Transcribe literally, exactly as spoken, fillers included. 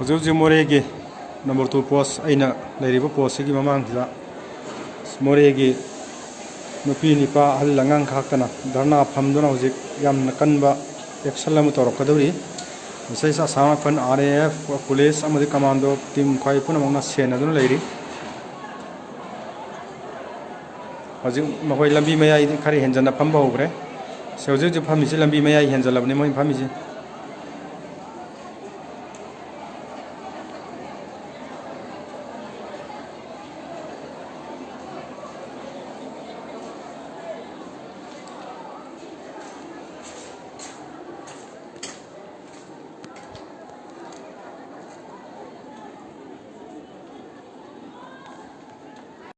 ꯍꯧꯖꯤꯛ ꯍꯧꯖꯤꯛ ꯃꯣꯔꯦꯒꯤ ꯅꯝꯕꯔ ꯇꯨ ꯄꯣꯁ, ꯑꯩꯅ ꯂꯩꯔꯤꯕ ꯄꯣꯁꯁꯤꯒꯤ ꯃꯃꯥꯡꯁꯤꯗ ꯃꯣꯔꯦꯒꯤ ꯅꯨꯄꯤ ꯅꯨꯄꯥ ꯑꯍꯜ ꯑꯉꯥꯡ ꯈꯥꯛꯇꯅ ꯙꯔꯅꯥ ꯐꯝꯗꯨꯅ ꯍꯧꯖꯤꯛ ꯌꯥꯝꯅ ꯀꯟꯕ ꯑꯦꯛꯁꯟ ꯑꯃ ꯇꯧꯔꯛꯀꯗꯧꯔꯤ꯫ ꯉꯁꯥꯏ Assam rifle, R A F, police ꯑꯃꯗꯤ ꯀꯃꯥꯟꯗꯣ ꯇꯤꯝ ꯈ꯭ꯋꯥꯏ ꯄꯨꯝꯅꯃꯛꯅ ꯁꯦꯟꯅꯗꯨꯅ ꯂꯩꯔꯤ꯫ ꯍꯧꯖꯤꯛ ꯃꯈꯣꯏ ꯂꯝꯕꯤ ꯃꯌꯥꯏꯗꯤ ꯈꯔ ꯍꯦꯟꯖꯟꯅ ꯐꯝꯕ ꯍꯧꯈ꯭ꯔꯦ꯫ ꯁꯤ ꯍꯧꯖꯤꯛ ꯍꯧꯖꯤꯛ ꯐꯝꯃꯤꯁꯤ ꯂꯝꯕꯤ ꯃꯌꯥꯏ ꯍꯦꯟꯖꯜꯂꯕꯅꯤ ꯃꯣꯏ ꯐꯝꯃꯤꯁꯤ꯫